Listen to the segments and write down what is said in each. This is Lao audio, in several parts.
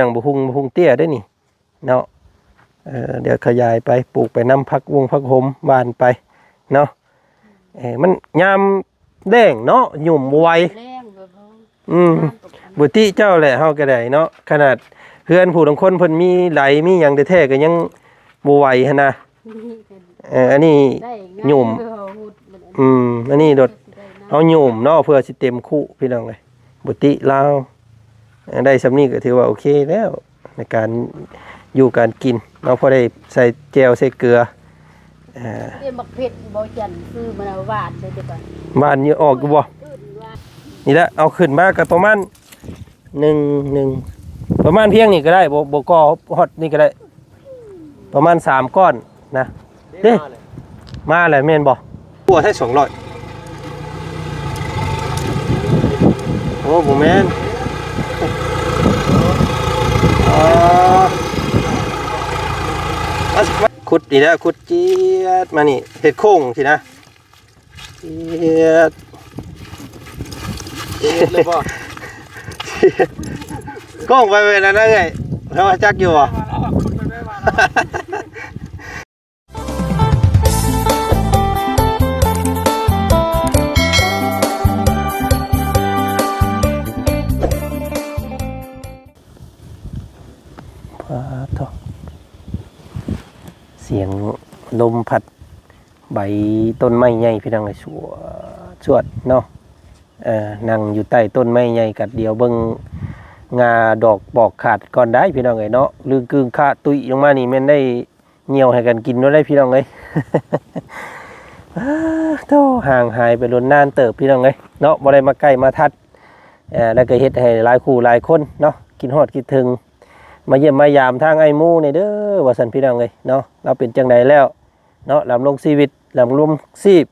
ຍັງບໍ່ຮຸ່ງ ບໍ່ຮຸ່ງເຕ້ຍເດ້ນີ້ເນາະ. ເອີ ດຽວຂະຫຍາຍໄປ ປູກໄປນຳ ຜັກວົງຜັກຫົມ ຫວ່ານໄປເນາະ. ເອີ ມັນຍາມແລ້ງເນາະ ຫຍຸ້ມບໍ່ໄຫວ. ແລ້ງແບບວ່າ ອືມ ງາມກວ່າ ບໍ່ຕິເຈົ້າແຫຼະ ເຮົາກໍໄດ້ເນາະ. ຂະໜາດເຮືອນຜູ້ລາງຄົນເພິ່ນມີໄຫຼມີຫຍັງແທ້ໆ ກໍຍັງບໍ່ໄຫວຫັ້ນນະ. ເອີ ອັນນີ້ ໄດ້ງ່າຍ ຫຍຸ້ມ ເອີ ຫຸດມັນ ອືມ ອັນນີ້ໂດດ ຊິໄດ້ນານ ເຮົາຫຍຸ້ມເນາະ ເພື່ອຊິເຕັມຄຸ ພີ່ນ້ອງເອີຍ. ບໍ່ຕິລາວ ເອີ ໄດ້ສ່ຳນີ້ກໍຖືວ່າໂອເຄແລ້ວ ໃນການຢູ່ການກິນເນາະ. ພໍໄດ້ໃສ່ແຈ່ວໃສ່ເກືອ ເອີ ເດ້ ໝາກເຜັດບໍ່ຈັນ ຊື້ມາຫວ່ານເດ້ ແຕ່ວ່າ ຫວ່ານຢູ່ ອອກຢູ່ບໍ່? ຂຶ້ນວ່າ ນີ້ແຫຼະ ເອົາຂຶ້ນມາກໍປະມານ ໜຶ່ງ ໜຶ່ງ ປະມານພຽງນີ້ກໍໄດ້ ບໍ່ ບໍ່ກໍຮອດນີ້ກໍໄດ້ ປະມານສາມກ້ອນນະ. ເດ້ ມາແລ້ວແມ່ນບໍ່? ກວ່າໃຊ້ສອງຮ້ອຍ ໂອ້ ບໍ່ແມ່ນ ອໍ ຂຸດນີ້ແຫຼະ ຂຸດຈຽດມານີ້ ເຮັດໂຄ້ງຊີ້ນະ. ເຮັດ ເຮັດເລີຍບໍ່? ກ້ອງໄປເວນນັ້ນເອີຍ ເຮົາຈັກຢູ່ບໍ່? ປາດໂທ້ ສຽງລົມພັດ ໃບຕົ້ນໄມ້ໃຫຍ່ພີ່ນ້ອງເອີຍ ສວດໆເນາະ. ເອີ ນັ່ງຢູ່ໃຕ້ຕົ້ນໄມ້ໃຫຍ່ ກັດດຽວເບິ່ງງາດອກປອກຂາດກ່ອນໄດ້ພີ່ນ້ອງເອີຍເນາະ. ລຶ້ງກຶ້ງຄະຕຸ້ຍລົງມານີ້ແມ່ນໄດ້ຍ່ຽວໃຫ້ກັນກິນໂລດໄດ໋ພີ່ນ້ອງເອີຍ. ໂທ້ ຫ່າງຫາຍໄປດົນນານເຕີບພີ່ນ້ອງເອີຍເນາະ ບໍ່ໄດ້ມາໃກ້ມາທັດ ເອີ ແລ້ວກໍເຮັດໃຫ້ຫຼາຍຄູ່ຫຼາຍຄົນເນາະ ຄິດຮອດຄິດເຖິງ ມາຢ້ຽມມາຢາມທາງອ້າຍໝູນີ້ເດີ ວ່າຊັ້ນພີ່ນ້ອງເອີຍເນາະ. ລາວເປັນຈັ່ງໃດແລ້ວເນາະ ດຳລົງຊີວິດ ດຳລົງຊີບ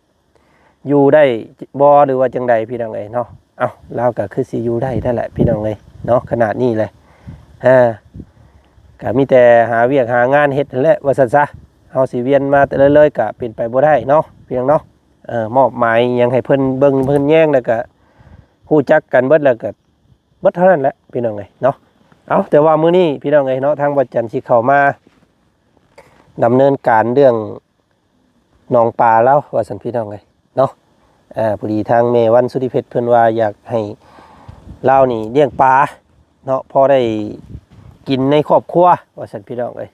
ຢູ່ໄດ້ບໍ່ ຫຼືວ່າຈັ່ງໃດພີ່ນ້ອງເອີຍເນາະ. ເອົ້າ ລາວກໍຄືຊິຢູ່ໄດ້ນັ້ນແຫຼະພີ່ນ້ອງເອີຍເນາະ ຂະໜາດນີ້ແຫຼະ. ເອີ ກໍມີແຕ່ຫາວຽກຫາງານເຮັດຫັ້ນແຫຼະ ວ່າຊັ້ນຊະ. ເຮົາຊິວຽນມາແຕ່ເລີຍໆ ກໍເປັນໄປບໍ່ໄດ້ເນາະ ພີ່ນ້ອງເນາະ. ເອີ ມອບໝາຍຫຍັງໃຫ້ເພິ່ນເບິ່ງເພິ່ນແຍງ ແລ້ວກໍຮູ້ຈັກກັນເບິດ ແລ້ວກໍເບິດເທົ່ານັ້ນແຫຼະພີ່ນ້ອງເອີຍເນາະ. ເອົາ ແຕ່ວ່າມື້ນີ້ພີ່ນ້ອງເອີຍເນາະ ທາງບ່າວຈັນຊິເຂົ້າມາດຳເນີນການເລື່ອງໜອງປາລາວ ວ່າຊັ້ນພີ່ນ້ອງເອີຍເນາະ. ເອີ ພໍດີທາງແມ່ວັນສຸລິເພັດເພິ່ນວ່າຢາກໃຫ້ລາວນີ້ລ້ຽງປາເນາະ ພໍໄດ້ກິນໃນຄອບຄົວ ວ່າຊັ້ນພີ່ນ້ອງເອີຍ.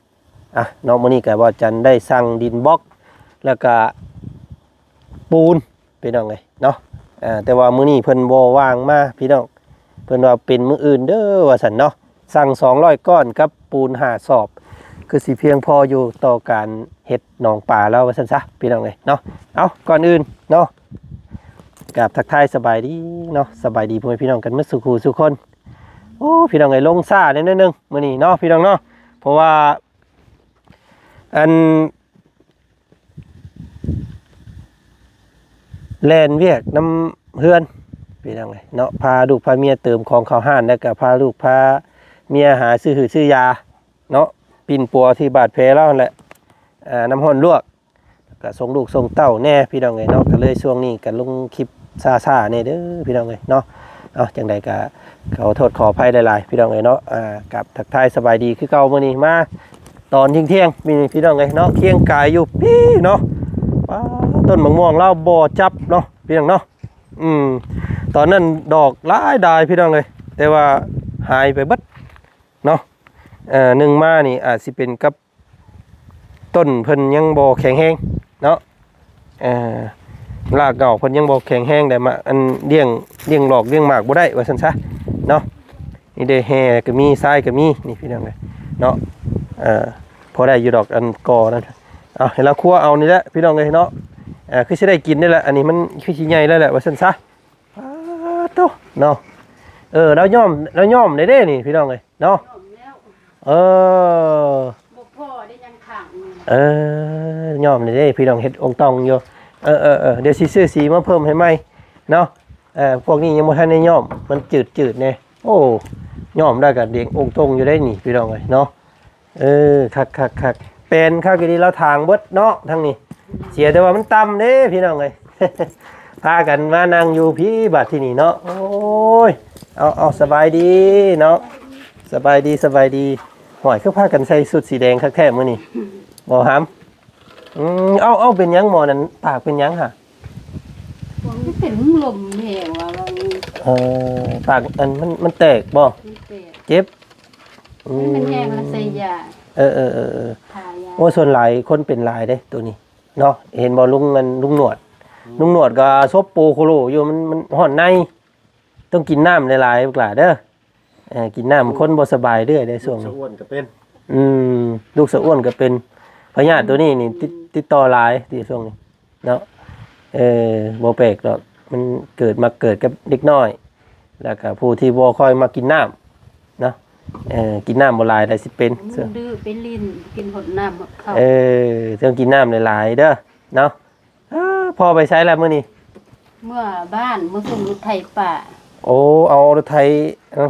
ອ່ະເນາະ ມື້ນີ້ກໍບ່າວຈັນໄດ້ສັ່ງດິນບລັອກ ແລ້ວກະປູນພີ່ນ້ອງເອີຍເນາະ. ເອີ ແຕ່ວ່າມື້ນີ້ເພິ່ນບໍ່ວ່າງມາພີ່ນ້ອງ ເພິ່ນວ່າເປັນມື້ອື່ນເດີ ວ່າຊັ້ນເນາະ. ສັ່ງສອງຮ້ອຍກ້ອນກັບປູນຫ້າສອບ ຄືຊິພຽງພໍຢູ່ຕໍ່ການເຮັດໜອງປາລາວ ວ່າຊັ້ນຊະພີ່ນ້ອງເອີຍເນາະ. ເອົາ ກ່ອນອື່ນເນາະ ກາບທັກທາຍສະບາຍດີເນາະ ສະບາຍດີພໍ່ແມ່ພີ່ນ້ອງກັນໝົດສູ່ຄູ່ສູ່ຄົນ. ໂອ້ ພີ່ນ້ອງເອີຍ ລົງຊ້າແດ່ໜ້ອຍໜຶ່ງມື້ນີ້ເນາະ ພີ່ນ້ອງເນາະ ເພາະວ່າ ອັນ ແລ່ນວຽກນຳເຮືອນພີ່ນ້ອງເອີຍເນາະ ພາລູກພາເມຍເຕີມຂອງເຂົ້າຮ້ານ ແລ້ວກໍພາລູກພາເມຍຫາຊື້ຫືດຊື້ຢາເນາະ ປິ່ນປົວທີ່ບາດແຜລາວຫັ້ນແຫຼະ ເອີ ນ້ຳຮ້ອນລວກ ແລ້ວກໍສົ່ງລູກສົ່ງເຕົ້າແດ່ພີ່ນ້ອງເອີຍເນາະ. ກໍເລີຍຊ່ວງນີ້ກໍລົງຄລິບຊ້າໆແດ່ເດີພີ່ນ້ອງເອີຍເນາະ. ເອົາ ຈັ່ງໃດກໍຂໍໂທດຂໍອະໄພຫຼາຍໆ ພີ່ນ້ອງເອີຍເນາະ. ອ່າ ກັບທັກທາຍສະບາຍດີຄືເກົ່າ ມື້ນີ້ມາຕອນທ່ຽງໆ ນີ້ພີ່ນ້ອງເອີຍເນາະ ຄຽງກາຍຢູ່ພີ້ເນາະ. ປາ ຕົ້ນໝາກມ່ວງລາວບໍ່ຈັບເນາະ ພີ່ນ້ອງເນາະ. ອືມ ຕອນນັ້ນດອກຫຼາຍໆ ພີ່ນ້ອງເອີຍ ແຕ່ວ່າຫາຍໄປເບິດເນາະ. ເອີ ໜຶ່ງມານີ້ອາດຊິເປັນກັບ ຕົ້ນເພິ່ນຍັງບໍ່ແຂງແຮງເນາະ ເອີ ລາກເຫງົ້າເພິ່ນຍັງບໍ່ແຂງແຮງໄດ້ມາ ອັນ ລ້ຽງ ລ້ຽງຫຼອກລ້ຽງໝາກບໍ່ໄດ້ວ່າຊັ້ນຊະເນາະ. ນີ້ເດ້ ແຮ່ກໍມີ ຊາຍກໍມີ ນີ້ພີ່ນ້ອງເອີຍເນາະ. ເອີ ພໍໄດ້ຢູ່ດອກ ອັນ ກໍນັ້ນ ເອົາ ໃຫ້ລາວຄົວເອົານີ້ແຫຼະ ພີ່ນ້ອງເອີຍເນາະ. ເອີ ຄືຊິໄດ້ກິນນີ້ແຫຼະ ອັນນີ້ມັນຄືຊິໃຫຍ່ແລ້ວແຫຼະວ່າຊັ້ນຊະ. ປາດໂທ້ເນາະ ເອີ ລາວຍອມ ລາວຍອມໄດ້ເດ້ນີ້ ພີ່ນ້ອງເອີຍເນາະ. ຍອມແລ້ວ ເອີ ບໍ່ພໍໄດ້ຍັງຂັງ ເອີ ຍອມໄດ້ເດ້ ພີ່ນ້ອງເຮັດອົງຕ່ອງຢູ່. ເອີໆໆ ດຽວຊິຊື້ສີມາເພີ່ມໃຫ້ໃໝ່ເນາະ. ເອີ ພວກນີ້ຍັງບໍ່ທັນໄດ້ຍອມ ມັນຈືດໆແດ່. ໂອ້ ຍອມໄດ້ກໍເດ້ງອົງຕົງຢູ່ໄດ໋ນີ້ ພີ່ນ້ອງເອີຍເນາະ. ເອີ ຄັກໆໆ ແປນຄັກອີ່ຫຼີ ລາວຖາງເບິດເນາະ ທາງນີ້ ເສຍແຕ່ວ່າມັນຕ່ຳເດ້ ພີ່ນ້ອງເອີຍ. ພາກັນມານັ່ງຢູ່ພີ້ບາດທີນີ້ເນາະ. ໂອ້ຍ ເອົາໆ ສະບາຍດີເນາະ. ສະບາຍດີ ສະບາຍດີ. ຫ້ອຍ ຄືພາກັນໃສ່ຊຸດສີແດງຄັກແທ້ມື້ນີ້ ບໍ່ຫຳ? ອືມ ເອົາ ເອົາ ເປັນຫຍັງໝໍນັ້ນ ປາກເປັນຫຍັງຫະ? ມັນເປັນລົມແຮງວ່າວ່ານີ້. ເອີ ປາກອັນ ມັນ ມັນແຕກບໍ່? ມັນແຕກ. ເຈັບ? ອືມ ມັນແຮງແລ້ວໃສ່ຢາ. ເອີໆໆໆ. ທາຢາ. ໂອ້ ສ່ວນຫຼາຍຄົນເປັນຫຼາຍເດ້ໂຕນີ້ເນາະ. ເຫັນບໍ່ ລຸງ ອັນ ລຸງໜວດ ອືມ ລຸງໜວດກໍສົບໂປໂຄໂລຢູ່ ມັນ ມັນຮ້ອນໃນ. ຕ້ອງກິນນ້ຳຫຼາຍໆ ລູກຫຼ້າເດີ. ເອີ ກິນນ້ຳ ອືມ ຄົນບໍ່ສະບາຍເລື້ອຍເດ້ຊ່ວງນີ້. ລູກສະອ້ວນກໍເປັນ. ອືມ ລູກສະອ້ວນກໍເປັນ. ພະຍາດໂຕນີ້ນີ້ ອືມ ຕິດ ຕິດຕໍ່ຫຼາຍຕິຊ່ວງນີ້ເນາະ. ເອີ ບໍ່ແປກດອກ ມັນເກີດ ມັກເກີດກັບເດັກນ້ອຍ ແລ້ວກໍຜູ້ທີ່ບໍ່ຄ່ອຍມັກກິນນ້ຳເນາະ. ເອີ ກິນນ້ຳບໍ່ຫຼາຍແລ້ວຊິເປັນ. ມັນດື້ໄປຫຼິ້ນ ກິນຮອດນ້ຳຮອດເຂົ້າ. ເອີ ຕ້ອງກິນນ້ຳຫຼາຍໆເດີເນາະ. ເອີ ພໍ່ໄປໃສລະມື້ນີ້? ເມືອບ້ານ ເມືອສົ່ງລົດໄຖປ້າ. ໂອ້ ເອົາລົດໄຖ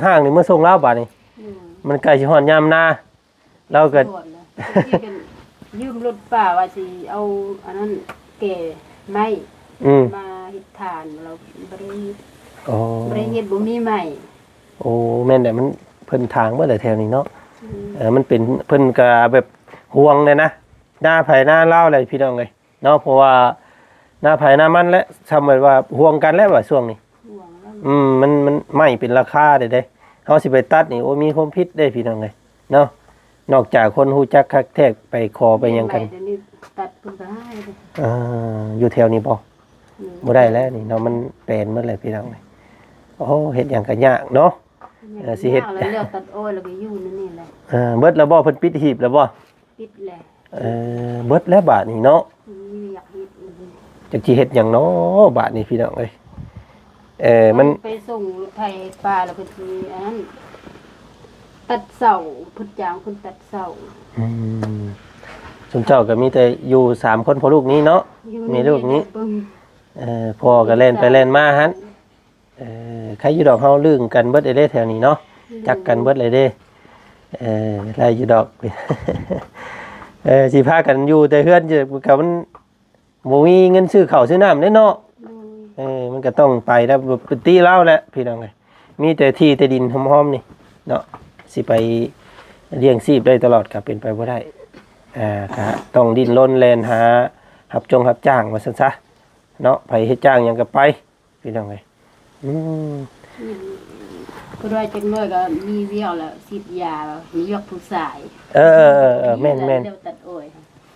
ຫ້າງໆນີ້ເມືອສົ່ງລາວບາດນີ້. ອືມ ມັນໃກ້ຊິຮອດຍາມນາ ລາວກໍ ຊິຮອດແລ້ວ. ເມື່ອກີ້ກໍຢືມລົດປ້າວ່າຊິເອົາອັນນັ້ນແກ່ໄມ້ ອືມ ມາເຮັດຖ່ານ ລາວບໍ່ໄດ້ ອໍ ບໍ່ໄດ້ເຮັດ ບໍ່ມີໄມ້. ໂອ້ ແມ່ນແຫຼະ ມັນ ເພິ່ນຖາງເບິດແຫຼະແຖວນີ້ເນາະ. ອືມ ເອີ ມັນເປັນ ເພິ່ນກໍແບບຫ່ວງແຫຼະນະ ນາໃຜນາລາວແຫຼະ ພີ່ນ້ອງເອີຍ. ເນາະ ເພາະວ່ານາໃຜນາມັນແຫຼະ ຊ່ຳແບບວ່າຫ່ວງກັນແຫຼະວ່າຊ່ວງນີ້. ຫ່ວງແລ້ວ. ອືມ ມັນ ມັນໄມ້ເປັນລາຄາເດ້ ເດ້ ເຮົາຊິໄປຕັດນີ້ ໂອ້ ມີຄວາມຜິດເດ້ພີ່ນ້ອງເອີຍເນາະ. ນອກຈາກຄົນຮູ້ຈັກຄັກແທ້ໄປຂໍໄປຫຍັງກັນ ໄມ້ດຽວນີ້ຕັດເພິ່ນກໍໃຫ້ເດ້. ເອີ ຢູ່ແຖວນີ້ບໍ່? ອືມ ບໍ່ໄດ້ແລ້ວນີ້ເນາະ ມັນແປນໝົດແລ້ວພີ່ນ້ອງເອີຍ. ໂອ້ ເຮັດຫຍັງກໍຍາກເນາະ. ເອີ ຊິເຮັດ ຍາກແລ້ວ ແລ້ວຕັດອ້ອຍແລ້ວກໍຢູ່ໃນນີ້ແຫຼະ. ເອີ ເບິດແລ້ວບໍ່? ເພິ່ນປິດຮີບແລ້ວບໍ່? ປິດແລ້ວ. ເອີ ເບິດແລ້ວບາດນີ້ເນາະ. ອືມ ຢາກເຮັດ ຈັກຊິເຮັດຫຍັງເນາະບາດນີ້ພີ່ນ້ອງເອີຍ. ເອີ ມັນ ໄປສົ່ງລົດໄຖປາ ແລ້ວເພິ່ນຊິອັນນັ້ນ ຕັດເສົາ ເພິ່ນຈ້າງຄົນຕັດເສົາ. ອືມ ຊຸມເຈົ້າກໍມີແຕ່ຢູ່ສາມຄົນພໍ່ລູກນີ້ເນາະ. ມີລູກນີ້ ເອີ ພໍ່ກໍແລ່ນໄປແລ່ນມາຫັ້ນ. ເອີ ໃຄຢູ່ດອກ ເຮົາລຶ້ງກັນເບິດເດ້ແຖວນີ້ເນາະ. ອືມ ຈັກກັນເບິດເລີຍເດ້. ເອີ ໄດ້ຢູ່ດອກ. ເອີ ຊິພາກັນຢູ່ແຕ່ເຮືອນ ກໍມັນບໍ່ມີເງິນຊື້ເຂົ້າຊື້ນ້ຳເດ້ເນາະ. ໂດຍ. ເອີ ມັນກໍຕ້ອງໄປແລ້ວ ປະຕິລາວແຫຼະພີ່ນ້ອງເອີຍ. ມີແຕ່ທີ່ແຕ່ດິນຫອມໆນີ້ເນາະ ຊິໄປລ້ຽງຊີບໄດ້ຕະຫຼອດກໍເປັນໄປບໍ່ໄດ້. ອ່າ ກໍຕ້ອງດີ້ນລົນແລ່ນຫາຮັບຈົງຮັບຈ້າງວ່າຊັ້ນຊະເນາະ. ໃຜເຮັດຈ້າງຫຍັງກໍໄປ ພີ່ນ້ອງເອີຍ. ອືມ ອືມ ກໍໄດ້ຈັກໜ້ອຍກໍມີວຽກແລ້ວ ສີດຢາ ມີວຽກຜູ້ຊາຍ. ເອີໆໆໆ ແມ່ນໆ ແລ້ວຕັດອ້ອຍ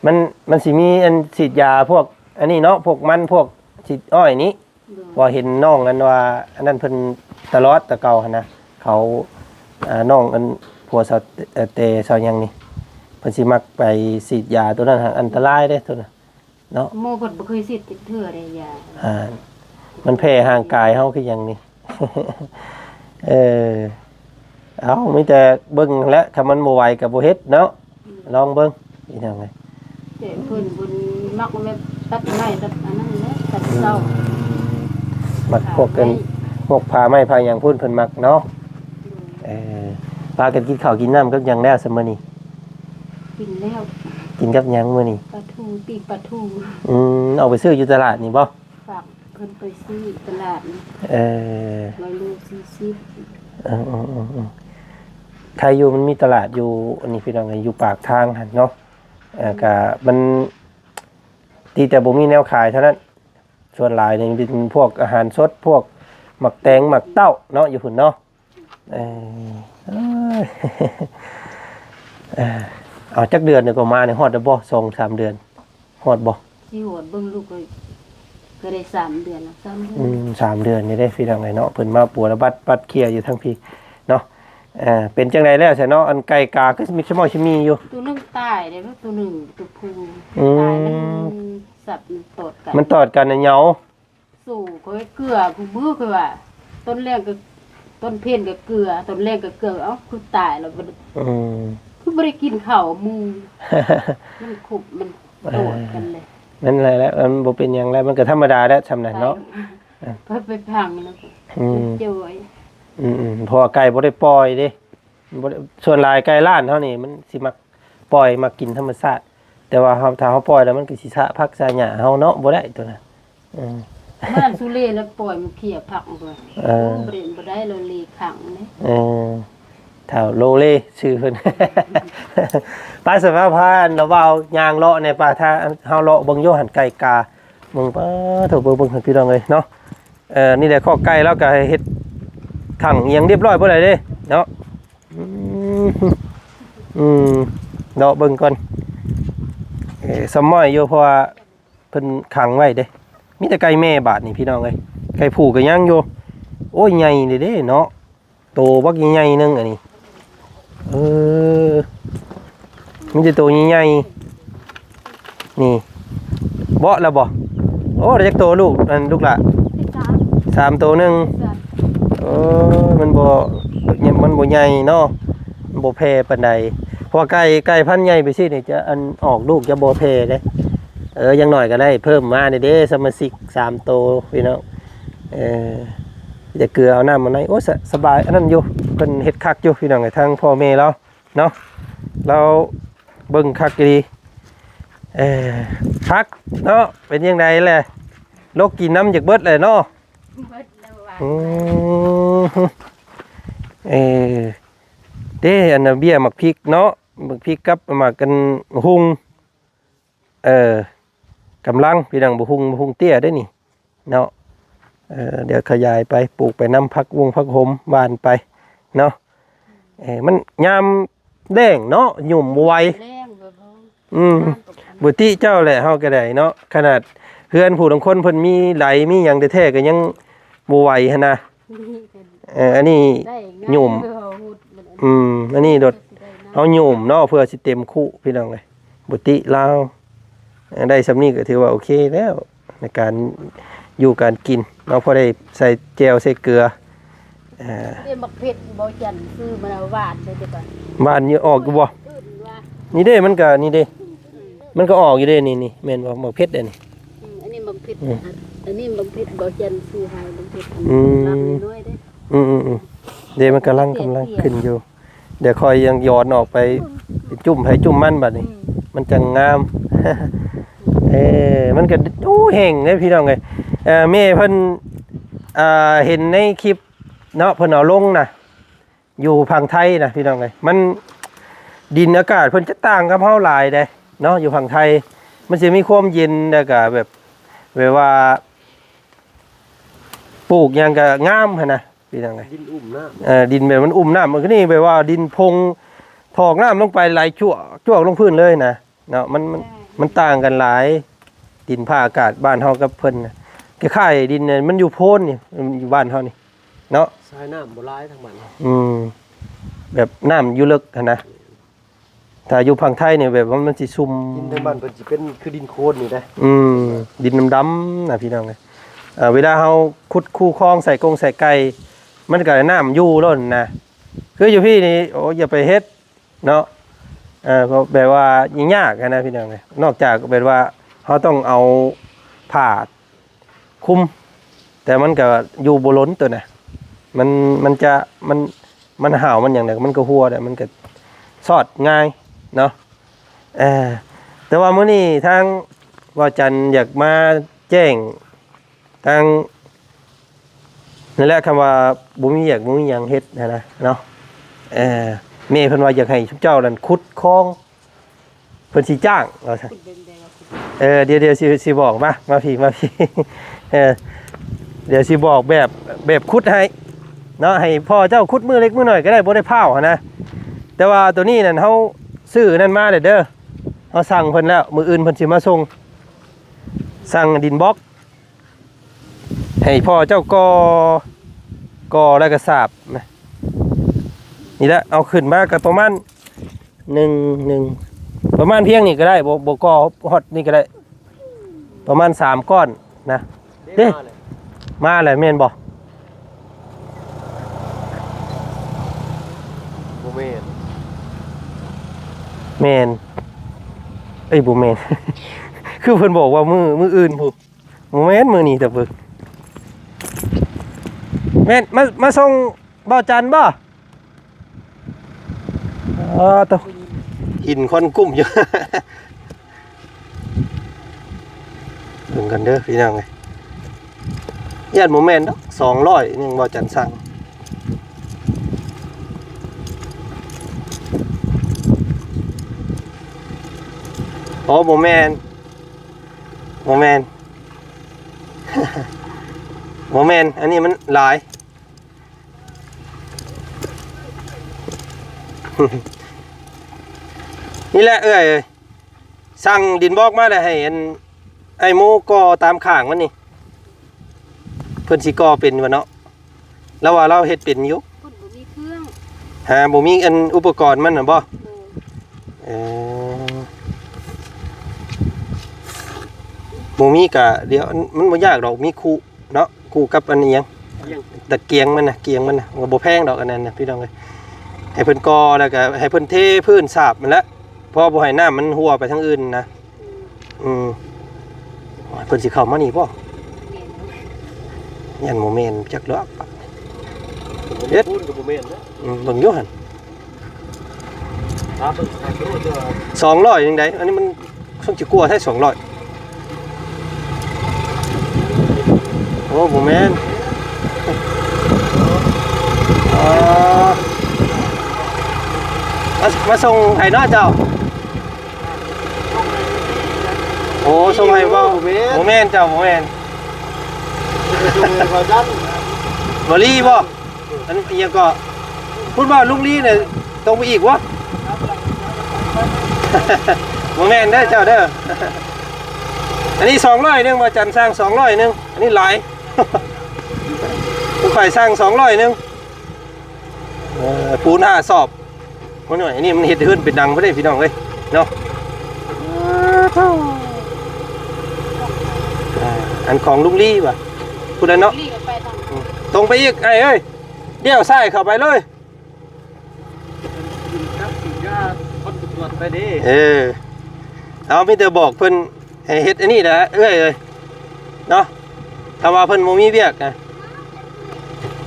ມັນ ມັນຊິມີອັນສີດຢາພວກອັນນີ້ເນາະ ພວກມັນ ພວກສີດອ້ອຍນີ້. ໂດຍ. ເພາະເຫັນນ້ອງອັນວ່າອັນນັ້ນເພິ່ນຕະຫຼອດແຕ່ເກົ່າຫັ້ນນະ ເຂົາ ອ່າ ນ້ອງອັນຜົວສາວ ເອີ ແຕ່ສາວຫຍັງນີ້ ເພິ່ນຊິມັກໄປສີດຢາ ໂຕນັ້ນຫັ້ນອັນຕະລາຍເດ້ໂຕນັ້ນ. ເນາະ ໝໍເພິ່ນບໍ່ເຄີຍສີດຈັກເທື່ອເດ້ຢາ. ອ່າ ມັນແພ້ຮ່າງກາຍເຮົາຄືຫຍັງນີ້. ເອີ ເອົາ ມີແຕ່ເບິ່ງແຫຼະ ຄັນມັນບໍ່ໄຫວກໍບໍ່ເຮັດເນາະ. ອືມ ລອງເບິ່ງ ພີ່ນ້ອງເອີຍ. ແຕ່ເພິ່ນ ເພິ່ນມັກແບບຕັດໄມ້ ຕັດອັນນັ້ນແຫຼະ ຕັດເສົາ. ອືມ ມັກພວກອັນ ພາໄມ້ ພວກພາໄມ້ພາຫຍັງພຸ້ນເພິ່ນມັກເນາະ. ອືມ ເອີ ພາກັນກິນເຂົ້າກິນນ້ຳກັບຫຍັງແລ້ວຊະມື້ນີ້? ກິນແລ້ວ. ກິນກັບຫຍັງມື້ນີ້? ປາທູ ປີ້ງປາທູ. ອືມ ເອົາໄປຊື້ຢູ່ຕະຫຼາດນີ້ບໍ່? ຝາກເພິ່ນໄປຊື້ຕະຫຼາດນີ້. ເອີ ຮ້ອຍໂລສີ່ສິບ. ເອີໆໆໆ ໃຄຢູ່ ມັນມີຕະຫຼາດຢູ່ອັນນີ້ພີ່ນ້ອງເອີຍ ຢູ່ປາກທາງຫັ້ນເນາະ. ເອີ ອືມ ກະມັນ ຕິແຕ່ບໍ່ມີແນວຂາຍເທົ່ານັ້ນ. ສ່ວນຫຼາຍນີ້ເປັນພວກອາຫານສົດ ພວກໝາກແຕງ ໝາກເຕົ້າເນາະ ຢູ່ພຸ້ນເນາະ. ເອີ ເອີ ເອົາ ຈັກເດືອນແລ້ວກໍມານີ້ ຮອດແລ້ວບໍ່? ສອງສາມເດືອນ ຮອດບໍ່? ຊິຮອດ ເບິ່ງລູກກໍ ກໍໄດ້ສາມເດືອນແລ້ວ ສາມເດືອນ. ອືມ ສາມເດືອນນີ້ເດ້ ພີ່ນ້ອງເອີຍເນາະ. ເພິ່ນມາປົວລະບັດ ບັດເຄຍຢູ່ທາງພີ້ເນາະ. ເອີ ເປັນຈັ່ງໃດແລ້ວຊະເນາະ? ອັນໄກ່ກາຄືມີຂະເໝົາຊິມີຢູ່. ໂຕໜຶ່ງຕາຍເດ້ ໂຕໜຶ່ງ ໂຕຜູ້. ອືມ ຕາຍ ມັນສັດມັນຕອດກັນ ມັນຕອດກັນນະ ເຫຍົາ. ສູ້ຂ້ອຍເກືອຄູ່ມື້ ຂ້ອຍວ່າ ຕອນແລງກໍ ຕອນເພັນກໍເກືອ ຕອນແລງກໍເກືອ ເອົ້າ ຄືຕາຍແລ້ວ. ອືມ ຄືບໍ່ໄດ້ກິນເຂົ້າໝູ່. ມັນຄົບ ມັນໂຕດກັນເລີຍ. ເອີ ນັ້ນແຫຼະ ແລ້ວມັນບໍ່ເປັນຫຍັງແລ້ວ ມັນກໍທຳມະດາແຫຼະ ຊ່ຳນັ້ນເນາະ. ໄປ ໄປ ໄປພັງແລ້ວກໍ ອືມ ຈົອຍ. ອືມໆ ເພາະວ່າໄກ່ບໍ່ໄດ້ປ່ອຍເດ້ ບໍ່ໄດ້ ສ່ວນຫຼາຍໄກ່ລ້ານເຮົານີ້ ມັນຊິມັກປ່ອຍ ມັກກິນທຳມະຊາດ. ແຕ່ວ່າເຮົາ ຖ້າເຮົາປ່ອຍແລ້ວ ມັນກໍຊິຊະຜັກຊະຫຍ້າເຮົາເນາະ ບໍ່ໄດ້ໂຕນັ້ນ. ເອີ ມາສຸເລແລ້ວປ່ອຍມັນເຄຍຜັກເພິ່ນ. ເອີ ໂອ້ ບໍ່ໄດ້ ບໍ່ໄດ້ ລະເລຂັງເດ້. ເອີ ທ້າວໂລເລຊື່ເພິ່ນ. ໄປ ສະພາບພາອັນລະເວົ້າຍ່າງເລາະແດ່ ໄປ ຖ້າເຮົາເລາະເບິ່ງຢູ່ຫັ້ນໄກ່ກາ ເບິ່ງ ປາໂທ້ ເບິ່ງ ເບິ່ງ ພີ່ນ້ອງເອີຍເນາະ. ເອີ ນີ້ແຫຼະ ຄອກໄກ່ລາວກໍເຮັດຂັງອີ່ຫຍັງຮຽບຮ້ອຍເບິດແລ້ວເດ້ເນາະ. ອືມ ອືມ ເລາະເບິ່ງກ່ອນ. ເອີ ສະໝ້ອຍຢູ່ ເພາະວ່າເພິ່ນຂັງໄວ້ເດ້. ມີແຕ່ໄກ່ແມ່ບາດນີ້ ພີ່ນ້ອງເອີຍ. ໄກ່ຜູ້ກໍຍັງຢູ່. ໂອ້ຍ ໃຫຍ່ເດ້ເນາະ. ໂຕບັກໃຫຍ່ໆໜຶ່ງອັນນີ້. ເອີ ມີແຕ່ໂຕໃຫຍ່ໆ ນີ້. ເບາະແລ້ວບໍ່? ໂອ້ ໄດ້ຈັກໂຕລູກ ອັນ ລູກຫຼ້າ? ສາມ ສາມໂຕໜຶ່ງ. ເອີ ມັນບໍ່ ມັນບໍ່ໃຫຍ່ເນາະ ມັນບໍ່ແຜ່ປານໃດ. ເພາະວ່າໄກ່ ໄກ່ພັນໃຫຍ່ໄປຊີ້ນີ້ ຈະ ອັນ ອອກລູກຈະບໍ່ແຜ່ເດ້. ເອີ ຢ່າງໜ້ອຍກໍໄດ້ເພີ່ມມານີ້ເດ້ ສະມາຊິກສາມໂຕ ພີ່ນ້ອງ. ເອີ ຈະເກືອເອົານ້ຳມາໃນ ໂອ້ ສະ ສະບາຍ ອັນນັ້ນຢູ່ ເພິ່ນເຮັດຄັກຢູ່ ພີ່ນ້ອງເອີຍ ທາງພໍ່ແມ່ລາວເນາະ ລາວເບິ່ງຄັກອີ່ຫຼີ. ເອີ ຄັກເນາະ. ເປັນຈັ່ງໃດແຫຼະ ລົກກິນນ້ຳຢາກເບິດແຫຼະເນາະ. ເບິດແລ້ວວ່າ ອືມ ເອີ ເດ້ ອັນນ່າ ເບ້ຍໝາກພິກເນາະ ໝາກພິກກັບໝາກ ອັນ ຫຸ່ງ. ເອີ ກຳລັງ ພີ່ນ້ອງ ບໍ່ຮຸ່ງ ບໍ່ຮຸ່ງເຕ້ຍເດ້ນີ້ເນາະ. ເອີ ດຽວຂະຫຍາຍໄປ ປູກໄປນຳ ຜັກວົງຜັກຫົມ ຫວ່ານໄປເນາະ. ເອີ ມັນຍາມແລ້ງເນາະ ຫຍຸ່ມບໍ່ໄຫວ. ແລ້ງບໍ່ພໍ ອືມ ບໍ່ຕິເຈົ້າແຫຼະ ເຮົາກໍໄດ້ເນາະ. ຂະໜາດເຮືອນຜູ້ລາງຄົນເພິ່ນມີໄຫຼມີຫຍັງແທ້ໆ ກໍຍັງບໍ່ໄຫວຫັ້ນນະ. ເອີ ອັນນີ້ຫຍຸ່ມ ອືມ ອັນນີ້ໂດດ ເຮົາຫຍຸ່ມເນາະ ເພື່ອຊິເຕັມຄຸ ພີ່ນ້ອງເອີຍ ບຸຕິລາວ. ເອີ ໄດ້ສ່ຳນີ້ກໍຖືວ່າໂອເຄແລ້ວ ໃນການຢູ່ການກິນເນາະ ພໍໄດ້ໃສ່ແຈ່ວໃສ່ເກືອ. ເອີ ເປັນໝາກເຜັດບໍ່ຈັນ ຊື້ມາແລ້ວຫວານເດ້ ແຕ່ກ່ອນ ຫວານຢູ່ ອອກຢູ່ບໍ່? ນີ້ເດ້ ມັນກໍ ນີ້ເດ້ ອືມ ມັນກໍອອກຢູ່ເດ້ ນີ້ ນີ້ ແມ່ນບໍ່? ໝາກເຜັດເດ້ນີ້. ອືມ ອັນນີ້ບັກເພັດ ອືມ ອັນນີ້ບັກເພັດບໍ່ຈັນຊື້ໃຫ້ ບັກເພັດ ອືມ ລຳນ້ອຍເດ້. ອືມໆໆ ເດ້ ມັນກຳລັງ ກຳລັງຂຶ້ນຢູ່ ດຽວຄ່ອຍຍັງຢອນອອກໄປ ອືມ ຈຸ້ມໃຜຈຸ້ມມັນບັດນີ້ ອືມ ມັນຈັ່ງງາມ. ເອີ ມັນກໍ ໂອ້ ແຫ້ງເດ້ພີ່ນ້ອງເອີຍ. ເອີ ແມ່ເພິ່ນ ອ່າ ເຫັນໃນຄລິບເນາະ ເພິ່ນເອົາລົງນະ ຢູ່ຝັ່ງໄທນະພີ່ນ້ອງເອີຍ ມັນ ດິນອາກາດເພິ່ນຈະຕ່າງກັບເຮົາຫຼາຍເດ້ເນາະ. ຢູ່ຝັ່ງໄທມັນຊິມີຄວາມເຢັນ ແລ້ວກະແບບ ແບບວ່າປູກຫຍັງກະງາມຫັ້ນນະພີ່ນ້ອງເອີຍ. ດິນອຸ້ມນ້ຳ ເອີ ດິນແບບມັນອຸ້ມນ້ຳ ອັນນີ້ແບບວ່າດິນພົງ ຖອກນ້ຳລົງໄປໄຫຼຈວກ ຈວກລົງພື້ນເລີຍນະ. ເນາະ ມັນ ມັນ ມັນຕ່າງກັນຫຼາຍ ດິນຟ້າອາກາດບ້ານເຮົາກັບເພິ່ນນະ. ຄ້າຍໆ ດິນນີ້ມັນຢູ່ໂພນນີ້ ຢູ່ບ້ານເຮົານີ້ເນາະ ສາຍນ້ຳບໍ່ຫຼາຍທາງບ້ານເຮົາ ອືມ ແບບນ້ຳຢູ່ເລິກຫັ້ນນະ. ຖ້າຢູ່ຝັ່ງໄທນີ້ແບບວ່າມັນຊິຊຸ່ມ ດິນທາງບ້ານເພິ່ນຊິເປັນຄືດິນໂຄນນີ້ເດ້ ອືມ ດິນດຳໆນະພີ່ນ້ອງເອີຍ. ເອີ ເວລາເຮົາຂຸດຄູຄອງໃສ່ກົງໃສ່ໄກ່ ມັນກໍນ້ຳຢູ່ໂລດນະ. ຄືຢູ່ພີ້ນີ້ ໂອ້ ຢ່າໄປເຮັດ ເນາະ. ເອີ ເພາະແບບວ່າຍາກຫັ້ນນະພີ່ນ້ອງເອີຍ ນອກຈາກແບບວ່າເຮົາຕ້ອງເອົາຜ້າຄຸມ ແຕ່ມັນກໍຢູ່ບໍ່ດົນໂຕນະ ມັນ ມັນຈະ ມັນ ມັນຫາວມັນຫຍັງແລ້ວມັນກໍຮົ່ວແລ້ວ ມັນກໍຊອດງ່າຍເນາະ. ເອີ ແຕ່ວ່າມື້ນີ້ທາງບ່າວຈັນຢາກມາແຈ້ງ ທາງ ນັ້ນແຫຼະ ຄຳວ່າບໍ່ມີວຽກບໍ່ມີຫຍັງເຮັດຫັ້ນນະເນາະ. ເອີ ແມ່ເພິ່ນວ່າຢາກໃຫ້ຊຸມເຈົ້ານັ້ນຂຸດຄອງ ເພິ່ນຊິຈ້າງວ່າຊັ້ນ. ເອີ ດຽວ ດຽວຊິ ຊິບອກ ມາ ມາພີ້ ມາພີ້. ເອີ ດຽວຊິບອກແບບ ແບບຂຸດໃຫ້ເນາະ ໃຫ້ພໍ່ເຈົ້າຂຸດມື້ເລັກມື້ໜ້ອຍກໍໄດ້ ບໍ່ໄດ້ພ້າວຫັ້ນນະ. ແຕ່ວ່າໂຕນີ້ນັ້ນເຮົາຊື້ນັ້ນມາແລ້ວເດີ ເຮົາສັ່ງເພິ່ນແລ້ວ ມື້ອື່ນເພິ່ນຊິມາສົ່ງ ສັ່ງດິນບລັອກ ໃຫ້ພໍ່ເຈົ້າກໍ່ ກໍ່ແລ້ວກໍສາບນະ. ນີ້ແຫຼະ ເອົາຂຶ້ນມາກໍປະມານໜຶ່ງ ໜຶ່ງ ປະມານພຽງນີ້ກໍໄດ້ ບໍ່ ບໍ່ກໍ່ຮອດນີ້ກໍໄດ້ ປະມານສາມກ້ອນນະ. ເດ້ ມາແລ້ວ ມາແລ້ວແມ່ນບໍ່? ບໍ່ແມ່ນ ແມ່ນ ເອີຍ ບໍ່ແມ່ນ ຄືເພິ່ນບອກວ່າມື້ ມື້ອື່ນພຸ້ນ. ບໍ່ແມ່ນມື້ນີ້ເດີເບິ່ງ ແມ່ນ ມາ ມາສົ່ງບ່າວຈັນບໍ່? ອໍ ໂຕ ຫີນຄວັນກຸ້ມຢູ່ ເບິ່ງກັນເດີພີ່ນ້ອງເອີຍ. ຢ້ານບໍ່ແມ່ນດອກ ສອງຮ້ອຍໜຶ່ງ ບ່າວຈັນສັ່ງ. ໂອ້ ບໍ່ແມ່ນ ບໍ່ແມ່ນ ບໍ່ແມ່ນ ອັນນີ້ມັນຫຼາຍ ນີ້ແຫຼະເອື້ອຍເອີຍ ສັ່ງດິນບລັອກມາແລ້ວ ໃຫ້ອັນ ອ້າຍໂມກໍ່ຕາມຂ້າງມັນນີ້ ເພິ່ນຊິກໍ່ເປັນຢູ່ບໍ່ເນາະ? ລາວວ່າລາວເຮັດເປັນຢູ່ ເພິ່ນບໍ່ມີເຄື່ອງ ຫາ ບໍ່ມີອັນອຸປະກອນມັນນະບໍ່? ໂດຍ ເອີ ບໍ່ມີກະດຽວ ມັນບໍ່ຍາກດອກ ມີຄຸເນາະ ຄຸກັບອັນອີ່ຫຍັງ ຕະກຽງມັນນະ ກຽງມັນນະ ມັນກໍບໍ່ແພງດອກອັນນັ້ນນະ ພີ່ນ້ອງເອີຍ ໃຫ້ເພິ່ນກໍ່ ແລ້ວກໍໃຫ້ເພິ່ນເທພື້ນສາບນັ້ນແຫຼະ ພໍບໍ່ໃຫ້ນ້ຳມັນຮົ່ວໄປທາງອື່ນນະ. ອືມ ອືມ ເພິ່ນຊິເຂົ້າມານີ້ບໍ່? ແມ່ນບໍ່? ຢ້ານບໍ່ແມ່ນຈັກດອກ ເຮັດ ປູນກໍບໍ່ແມ່ນນະ ອືມ ເບິ່ງຢູ່ຫັ້ນ ຫາເບິ່ງ ສອງຮ້ອຍ ຍັງໄດ ອັນນີ້ມັນ ສົງຊິກວ່າແທ້ ສອງຮ້ອຍ ໂອ້ ບໍ່ແມ່ນ ອໍ ມາ ມາສົ່ງໃຜເນາະເຈົ້າ? ໂອ້ ສົ່ງໃຫ້ເວົ້າ ບໍ່ແມ່ນ ບໍ່ແມ່ນເຈົ້າ ບໍ່ແມ່ນ ສົ່ງໃຫ້ເຂົາຊັ້ນ ບໍ່ລີບໍ່? ອັນອີ່ຫຍັງກໍ ພຸດວ່າລຸງລີນີ້ຕົງໄປອີກບໍ່? ບໍ່ແມ່ນເດີເຈົ້າເດີ ອັນນີ້ສອງຮ້ອຍໜຶ່ງ ວ່າຈັນສັ່ງສອງຮ້ອຍໜຶ່ງ ອັນນີ້ຫຼາຍ ຜູ້ຂ້ອຍສັ່ງສອງຮ້ອຍໜຶ່ງ ເອີ ປູນຫ້າສອບ ໂອ້ຍ ອັນນີ້ມັນເຮັດເຮືອນເປັນດັງພຸ້ນເດ້ ພີ່ນ້ອງເອີຍເນາະ ອ່າ ອັນຂອງລຸງລີວ່າ ພຸ້ນແຫຼະເນາະ ອືມ ຕົງໄປອີກອ້າຍເອີຍ ລ້ຽວຊ້າຍເຂົ້າໄປເລີຍ ເອີ ເອົາ ມີແຕ່ບອກເພິ່ນໃຫ້ເຮັດອັນນີ້ແຫຼະເອື້ອຍເອີຍເນາະ ຖ້າວ່າເພິ່ນບໍ່ມີວຽກນະ